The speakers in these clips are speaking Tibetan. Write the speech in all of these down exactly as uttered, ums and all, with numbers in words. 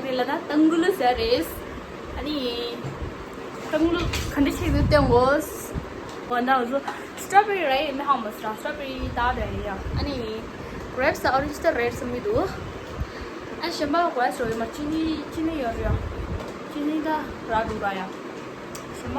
རེད་ལ་ད་ཏང་གུ་ལུ་ཟེར་རེད། ཨ་ནི་ཏང་གུ་ལུ་ག་འདྲ་ཆེ་ནི་སྟོན་གོ། འོ་ན་འུ་ཚོ་སི་ཊོ་བེ་རི་རེད་མི་ཧང་མོ་སི་ཊོ་བེ་རི་ད་རེད་ཡ། ཨ་ནི་གྷི་རེབ་སི་ཨོ་རེན་ཇི་ད་རེད་ཟེར་མི་འདུག་ཨ་ནི་གཞན་པ་གོ་ཡ་སོ་ཡོད་མ། ཅི་ནི་ཅི་ནི་ཡོད་རེད་ཡ། ཅི་ནི་ད་ར་འདུག་ར་ཡ། གཞན་པ་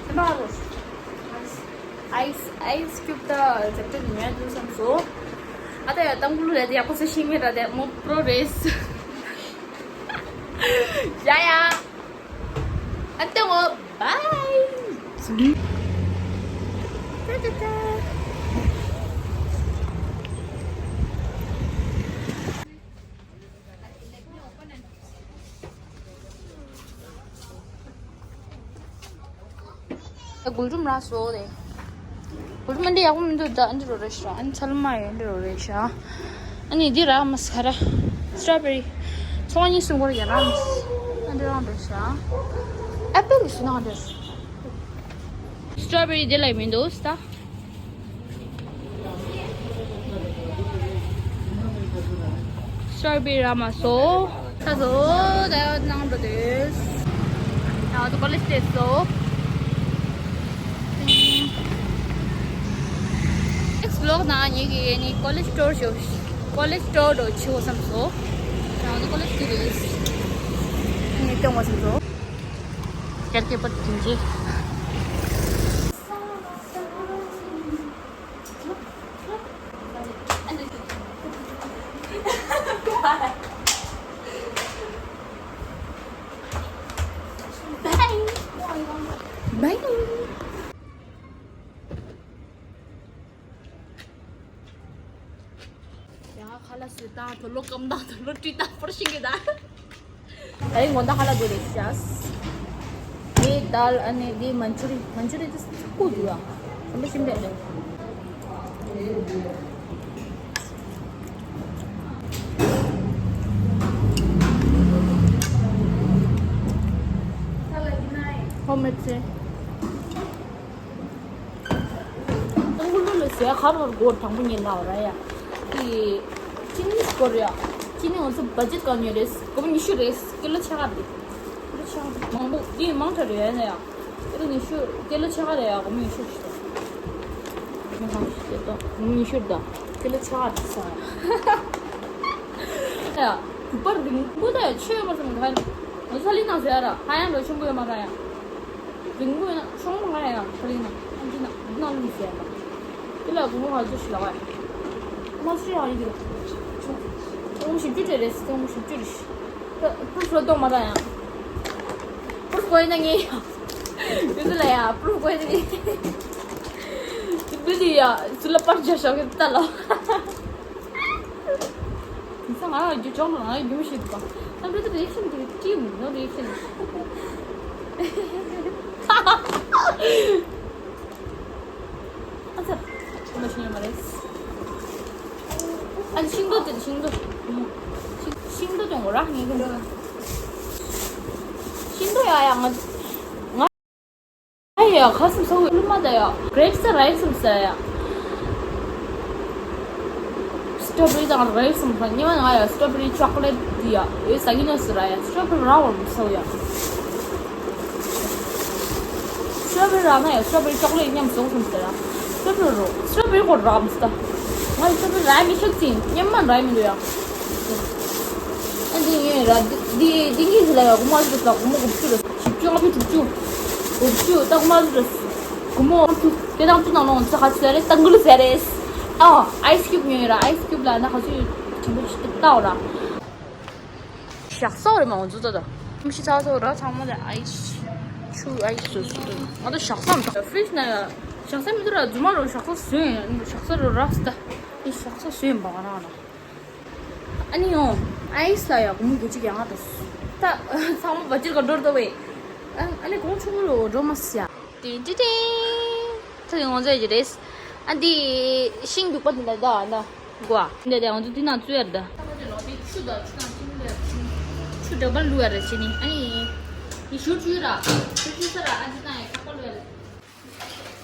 གཞན་པ་རོ། ཨའི་སི་ཨའི་སི་ཁིའུབ་དང་ཛེབ་ཊར་ཉོས་འདུག་བསམ་སོང་། ཨ་ད་ཡ་ཏང་གུ་ལུ་ལས་དེ་ཡག་པོ་ཟེར་ཤེས་མེད་ར། དེ་མོ་པྲོ་རེད། ཡ་ཡ། ཨ་ཏང་གུ་བའི། ཏ་ཏ་ཏ། ད་གུལ་ཀྲུམ་རག་སོང་། དེ་གུལ་ཀྲུམ་འདི་ཡག་པོ་མི་འདུག་ད་འདི་རོ་རེད་ཤག་ཨ་ནི་ཚལ་མ་ཡོད་འདི་རོ་རེད་ཤག་ཨ་ནི་འདི་རག་མ་ས་ར། སི་ཊོ་བེ་རི། ཚོང་གཉིས་གསུམ་སྐོར་ཡང་རག་མ་ས། ཨ་འདི་རང་རེད་ཤག་ཨེ་པལ་གི་སུ་ནང་རེད། སི་ཊོ་བེ་རི་འདི་ལ་མི་འདུག་ས། སི་ཊོ་བེ་རི་རག་མ་སོང་། ད་སོ་ད་ནང་འགྲོ་དུས། ད་ང་ཚོ་ཀོ་ལེཇ་དེ་སོ། ནེག་སི་ཝི་ལོག་ནང་ངེད་ཀྱིས་ནི་ཀོ་ལེཇ་ཊུར་ཞུ། ཀོ་ལེཇ་ཊུར་འགྲོ་ཆེ་བོ་བསམ་སོང་། ད་ང་ཚོ་ཀོ་ལེཇ་དེ་རེད། ངས་སྟོན་བ་བསམ་སོང་། ཡར་སྐྱེས་པར་དྲིན་ཆེ། ཡ་ཁ་ལག་བཟོས་དང་དུག་ལོག་སྐམ་དང་དུག་ལོག་བཀྲུས་དང་པོར་ཤིང་གི་དང་། ད་རིང་དགོང་དག་ཁ་ལག་དགོས་རེད་ཤག་འདི་དཱལ། ཨ་ནི་འདི་མན་ཆུ་རི། མན་ཆུ་རི་འདི་ཚ་པོ་འདུག་ཨ། ཞིམ་པོ་ཞིམ་པོ་རེད། ཧོམ་མེད་ཚེ། ཏང་གུ་ལུ་ལ་ཟས་ཁ་རོར་སྒོར་དང་པོ་ཉིན་ལ་བ་ར་ཡ། དེ་ཅི་ནི་སྐོར་ཡ། ཅི་ནི་ང་ཚོ་བ་ཇེ་ཊི་ག་ཉོས་རེད། སྒོར་མོ་ཉི་ཤུ་རེད། ཀི་ལོ་ཕྱེད་ཀ་རེད། ཀི་ལོ་ཕྱེད་ཀ་མང་པོ་དེ་མང་དྲགས་རེད་ཡ་ན་ཡ། ཀི་ལོ་ཉི་ཤུ། ཀི་ལོ་ཕྱེད་ཀ་རེད་ཡ། སྒོར་མོ་ཉི་ཤུ་ཞིག་དང་། མི་ཧང་ཞིག་དང་སྒོར་མོ་ཉི་ཤུ་རེད་ད། ཀི་ལོ་ཕྱེད་ཀ་རེད་ས་ཡ། ཡ། རྒྱུག་པ་རིང་པོ་ད་ཡ། ཆོད་མ་སོང་ག་ང་ཚོ་ལི་ནང་ཟེར་ཡ་ར། ཧ་ཡང་ལོ་ཆུང་པོ་ཡོད་མ་ར་ཡ། རིང་པོ་ཡིན་ན་ཆུང་མ་ང་ཡང་ཁ་ལིང་ན་ཨ་འདི་ན་ནང་ལུས་ཟེར་ན། དེ་ལ་དགུང་ལོ་ང་ཚོ་ཞིག་ལ་བ་ཡ། མ་སུ་ཡང་ཡིན་གྱི་རེད། ཆུང་། ཆུང་བཞི་བཅུ་རེད་རེད། ཆུང་བཞི་བཅུ་རེད་ཤི། ད་པུ་རུ་ཧྥུ་ལ་གཏོང་མ་ར་ཡང་། པུ་རུ་ཧྥུ་དགོས་ཡིན་ན་ངས་ཡང་། དེ་ཚོ་ལ་ཡང་པུ་རུ་ཧྥུ་དགོས་ཡིན་ན་ངས། དེ་འདི་ཡ་ཚུར་ལ་པར་རྒྱག་ཤོག་གི་ད་ལོ། དེང་སང་ང་རང་རྒྱུ་ཅོག་ལ་ང་རང་རྒྱུ་མི་ཤེས་འདུག་ག་ད་འདི་ཚོ་རི་ཨེག་ཤན་དེ་ཅི་ཡིན་ནོ་རི་ཨེག་ཤན། ཨ་ཙི། ཁོ་མ་ཤེས་ཡོད་མ་རེད། ཨ་ཤིང་ཏོག་དེ་ཤིང་ཏོག་ཤིང་ཤིང་ཏོག་ཅོང་གོ་ར་ངས་ཁྱོད་ཚོ་ལ། ཤིང་ཏོག་ཡ་ཡ་ང་ང་། ཨ་ཡ་ཁ་སིམ་སོ་ལུ་མ་ད་ཡ། གྷི་རེབ་སི་ར་ཡིབ་སིམ་ས་ཡ། སི་ཊོ་བེ་རི་དང་ར་ཡིབ་སིམ་ཁ་ཉི་མ་ང་ཡ། སི་ཊོ་བེ་རི་ཅོག་ལེ་ཊི་དེ་ཡ་ཡོད་ས་གི་ན་སི་ར་ཡ། སི་ཊོ་བེ་རི་ར་བར་མི་སོ་ཡ། སི་ཊོ་བེ་རི་རག་ན་ཡང་སི་ཊོ་བེ་རི་ཅོག་ལེ་ཊི་མཉམ་བཟོ་གསུངས་ཟེར་ཡ། སི་ཊོ་བེ་རི་རོ། སི་ཊོ་བེ་རི་ཁོ་རག་མི་སྲིད་ད། ང་ཡི་སི་ཊོ་བེ་རི་རག་མི་ཤེས་ཅིང་མཉམ་མ་རག་མི་འདུག་ཡ། ཨ་འདི་ངས་ར་འདི་འདི་འདི་གཉིས་ལ་ཡ་སྒོར་མོ་ཨ་ཟུར་ལ་སྒོར་མོ་དགུ་བཅུ་རེད། བཞི་བཅུ་ལྔ་བཅུ་དྲུག་ཅུ། དགུ་བཅུ་ད་སྒོར་མོ་ཨ་ཟུར་རེད། སྒོར་མོ་ཨ་ཟུར་དེ་དང་བཅུ་ནང་ལོངས་ཚེ་ཁ་ཚེ་རེད་ད་འགུལ་ཟེར་རེད། ཨ་ཨའི་སི་ཁིའུབ་ཉོས་ཡོད་ར། ཨའི་སི་ཁིའུབ་ལ་ན་ཁ་ཚུར་ཆེན་པོ་ཞིག་བཏགས་ར། ཞག་སོག་རེད་མ་འོང་ཚོ་ད་ད། མི་ཤི་ཚ་སོག་ར་ཚང་མ་ལ་ཨའི་སི། ཆུ་ཨའི་སི་སོ་སོ་ད། ང་ད་ཞག་སོག་མི་ཐོག་ཕི་རི་ཇི་ན་ཡ། ཞག་སོག་མི་ཐོག་ར་རྫུན་མ་རོ། ཞག་སོག་བཟོས་ཡིན། ཞག་སོག་རོ་ར་སི་ད། ཨི་ཞག་སོག་བཟོས་ཡིན་པ་ང་རང་ལ། ཨ་ནི་ཡོང་། ཨའི་སི་ལ་ཡ་སྒོར་མོ་བརྒྱད་ཅུ་གྱ་ལྔ་ད། ད་ཚང་མ་བ་ཅིར་ག་འགྲོ་ར་ད་བས། ཨ་ནི་གོང་ཆུང་རོ་འགྲོ་མ་སི་ཡ། ཏིང་ཏིང་ཏིང་། ད་དེ་ང་ཚོ་ཡི་རེད། ཨ་འདི་ཤིང་རྒྱུག་པ་འདི་ལ་ད་ཨ་ན་གོ་ཨ། འདི་དེ་ང་ཚོ་འདི་ནང་བཙུགས་ཡ་རེད་ད། ཆུ་དང་ཆུ་དང་ཆུ་ལ་ཆུ་འདྲ་པར་བླུགས་ཡ་རེད་བྱས་ནི། ཨ་ནི་ཡི་ཞུ་བཅུ་ར་ཆུ་ཆུ་ས་ར། ཨ་འདི་ནང་ཡི་ཁ་པར་བླུགས་ཡ་རེད།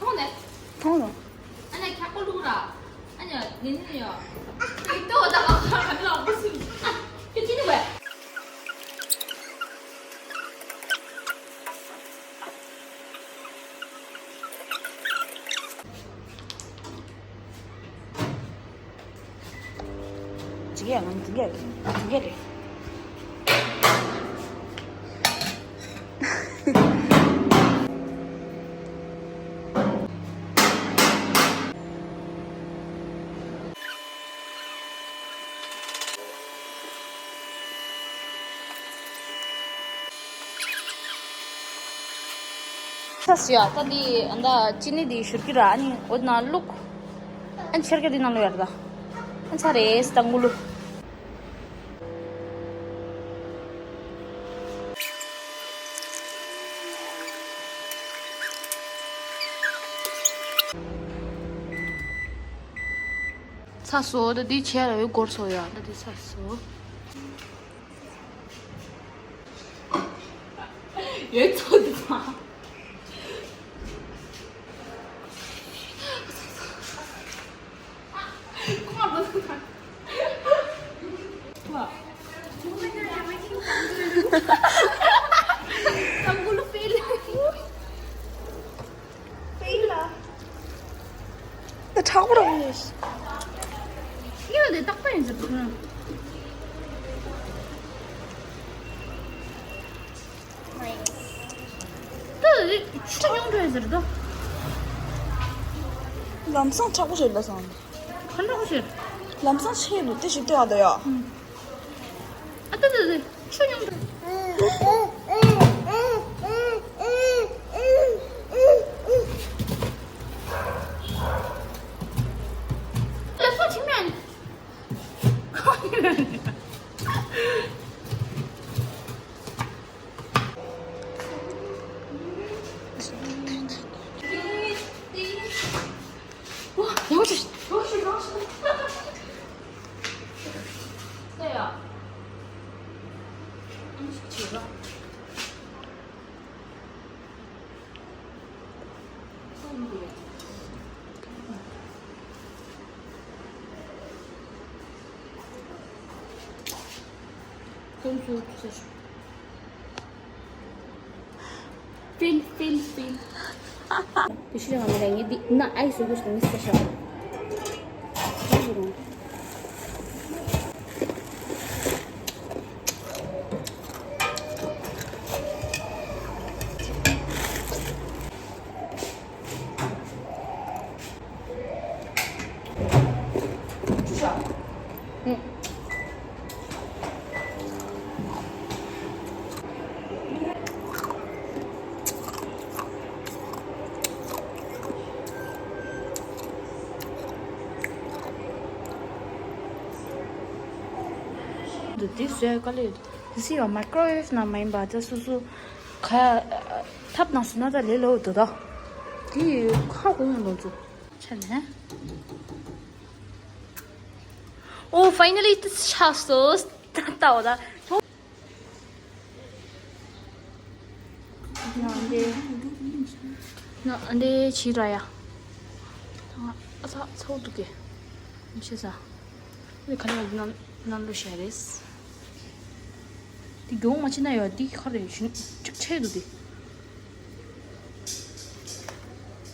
མཐོང་ནས། མཐོང་ལ། ཨ་ནི་ཁ་པར་བླུགས་ར། ཨ་ནི་ནི་ནི་ཡ། ཨི་ཏོ་ད་ཨ་ཁ་ལ་བུ་སུ། ཨ་ཁྱོད་ཅི་ནི་བས། ཡ་ང་འཛིན་གྱི་རེད། འཛིན་གྱི་རེད། ཚ་སུ་ཡ་ད་འདི་ཨ་ད་ཅི་ནི་འདི་བཞུར་གྱི་ར། ཨ་ནི་འོ་ན་བླུག་ཨ་ནི་ཤར་གྱི་འདི་ནང་ལོ་ཡར་ད། ཨ་ཚ་རེས་ད་འགུ་ལུ། ཚ་སོ་ད་འདི་བྱས་ལ་ཡོད་སྐོར་སོ་ཡ་ད་འདི་ཚ་སོ། ཡོད་ཚོད་དུ་ཚ། ད་དྲག་པོ་རང་ཡོད། ངས་དེ་རྟག་པ་ཡིན་ཟེར་དུས། ད་དེ་ཆུ་ཉུང་འགྲོ་ཡིན་ཟེར་དོ། ལམ་སང་དྲག་པོ་རེད་ལ་སང་། གང་དྲག་པོ་ཞིག་ལམ་སང་ཆེ་འདུག་དེ་ཞིག་ལྟོས་ཨ་ད་ཡ། ཨ་ད་ད་ད་ཆུ་ཉུང་འགྲོ། ཕིན་ཕིན་ཕིན། དེ་ཤི་རང་མི་རེད། ངས་འདི་ན་ཨའི་སུ་གུ་སུ་མི་སེ་ཤ། འདི་འདི་བཟོས་དཀའ་ལས་ཡོད། དེ་སྲིད་ཡང་མའི་ཀྲོ་ཝེབ་ནང་མ་ཡིན་པ་ད་སོ་སོ་ག་ཐབ་ནང་སོ་ན་ད་ལས་སླ་པོ་འདུག་ད། དེ་ཧ་གོ་ཡོང་འདུག་ཚོ། ཆ་ནས། ཨོ་ཕའི་ནལ་ལི་ཏི་ཆགས་སོ། ད་ལྟ་བ་ད། ང་འདི། ང་འདི་ཕྱི་ར་ཡ། ཨ་ཚ་ཚ་བོ་འདུག་གི་མི་ཤེས་ས། འདི་ག་ལ་ནང་ནང་ལོ་ཤ་རེད། འདི་མགྱོགས་མ་ཕྱིན་ན་ཡོད་འདི་ག་རེ་ཞུ་གཅིག་ཆེ་འདུག་འདི།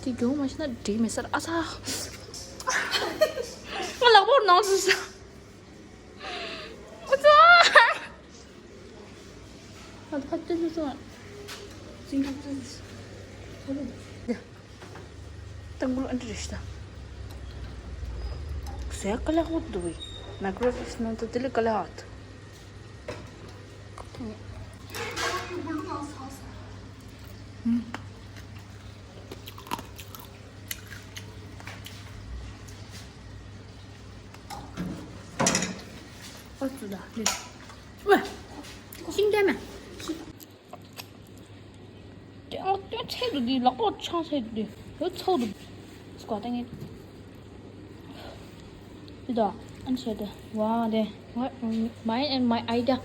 འདི་མགྱོགས་མ་ཕྱིན་ན་འགྲིག་མེད་ས་རེད། ཨ་ཚ། ང་ལག་པ་ནང་ཚུད་ས། ཨ་ཚ། ཨ་ཕ་ཏི་ཏི་ཏི། ཙིང་ཁ་ཏི་ཏི། ཏང་གུ་ཨན་ཏི་རེ་ཤི་ད། ཟས་དཀའ་ལས་ཁག་འདུག་བས། མའི་ཀྲོ་ཝེབ་ནང་དུ་དེ་ལས་དཀའ་ལས་ཁག་འདུག་ཨོ་ཙི་ད་ལེ། ཝེ། ཤིང་རྟ་མེ། དེ་ཨང་དེ་ཚད་དུ་དེ་ལག་པ་ཆང་ཚད་དུ་དེ་ཡོད་ཚོགས་དུ། སྐོར་ལྟ་ངེས། དེ་དག་ཨན་ཆད་དེ་ཝ་དེ། Mine and my idea.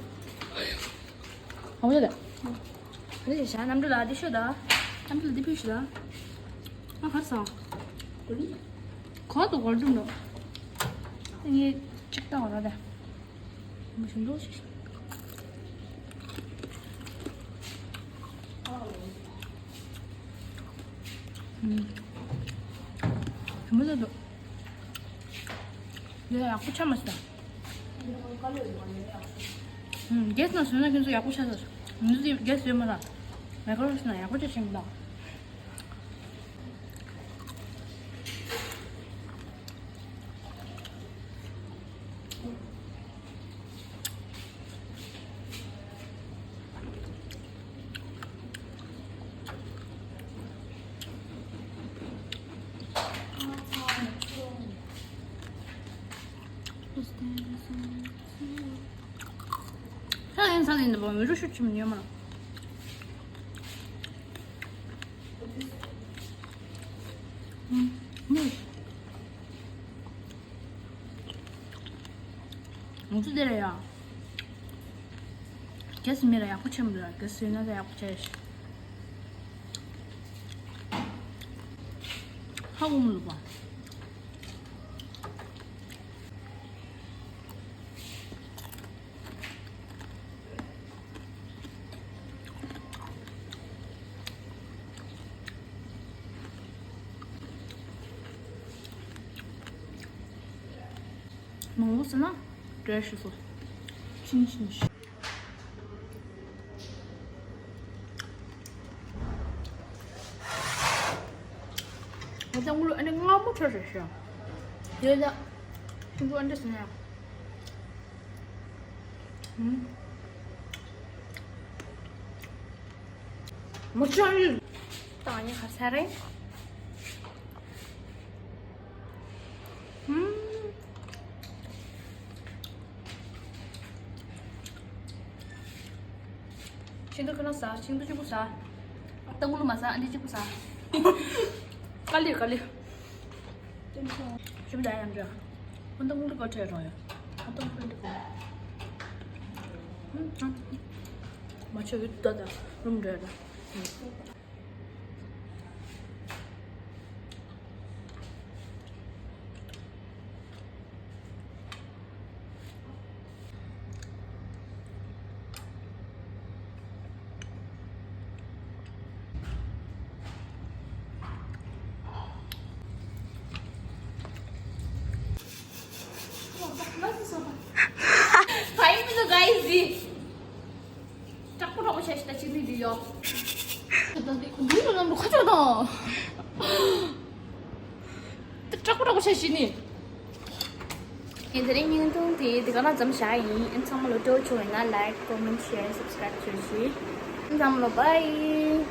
ཨ་མ་ཡོད་དེ། རེད་ཤ་གནམ་གྲུ་ལ་དེ་ཤོད་ད། གནམ་གྲུ་ལ་དེ་ཕུལ་ཤོད་ད། ང་གར་སོང་། གོ་ལ་དུ་གོ་ལ་དུ་ནོ། ངས་ཅིག་ལྟ་བ་ར་དེ། མི་ཤིན་ཏུ་ཞིག་ཨུམ། མི་ལ་དུ། ཡ་ཡ་ཁུ་ཆ་མ་ཤི་ད། ཨུམ། རྒྱལ་ནང་བཟོས་ན་ཁྱོད་ཚོ་ཡག་པོ་ཆགས་སོང་། མི་ཚོ་རྒྱལ་བཟོས་མ་ལ། མེ་ཁ་རོ་ཟོས་ན་ཡག་པོ་ཆགས་ཤིང་དང་། ས་ཡིན་ས་ཡིན་འདི་བ་མི་རུ་ཤུ་ཆི་མི་ཉོ་མ། ང་ཚོ་འདི་རེད་ཡ། རྒྱ་སེ་མི་ལ་ཡག་པོ་ཆེན་པོ་རེད། རྒྱ་སེ་ན་ད་ཡག་པོ་ཆེ་ཤི། ཧ་གོ་མི་འདུག་པ། མང་པོ་ཟེར་ན་བྲེལ་ཤི་སོ། ཤིན་ཤིན་ཤི། ང་ཚང་མ་ལོ་ཨ་ནི་མངར་མོ་ཆོ་ཆོ་ཤོ། དེ་ལ་ཁྱུང་པོ་ཨ་འདྲ་ཟེར་ན་ཡང་། ཧུམ། མོ་ཅོ་ཡི། ཏང་ཡི་ཁ་ས་རེ། ཧུམ། ཤིང་ཏོག་ཁ་ན་ཟ། ཤིང་ཏོག་གཅིག་པུ་ཟ། ཏང་ལོ་མ་ཟ། ཨ་འདི་གཅིག་པུ་ཟ། དཀའ་ལས་དཀའ་ལས། ཞིམ་ད་ཡང་འདྲ། ཨ་ཏང་ལོ་ག་ཁྲེ་རོ་ཡ། ཨ་ཏང་ལོ་འདི་གོ། ཧུམ། མ་ཆོ་ཡུད་ད་ད་རུམ་འདྲ་ད། ཕ་ཡིན་མི་འདུག་ག་ཡིན་ཟི། དྲག་པོ་དྲག་པོ་བྱས་ཤི་ད་ཅི་ནི་འདི་ཡོ། འདི་ལ་ནམ་རུ་ཁ་ཆོ་དང་། དྲག་པོ་དྲག་པོ་བྱས་ཤི་ནི། ཡིན་དེ་རིང་བརྙན་ཐུང་དེ་འདི་ག་ན་ཙམ་བཞག་ཡིན། ཨིན་ཚང་མ་ལོ་སྤྲོ་བྱུང་ཡིན་ན་like, comment, share, subscribe བྱོས་ཤིག་ཨིན་ཚང་མ་ལོ་bye།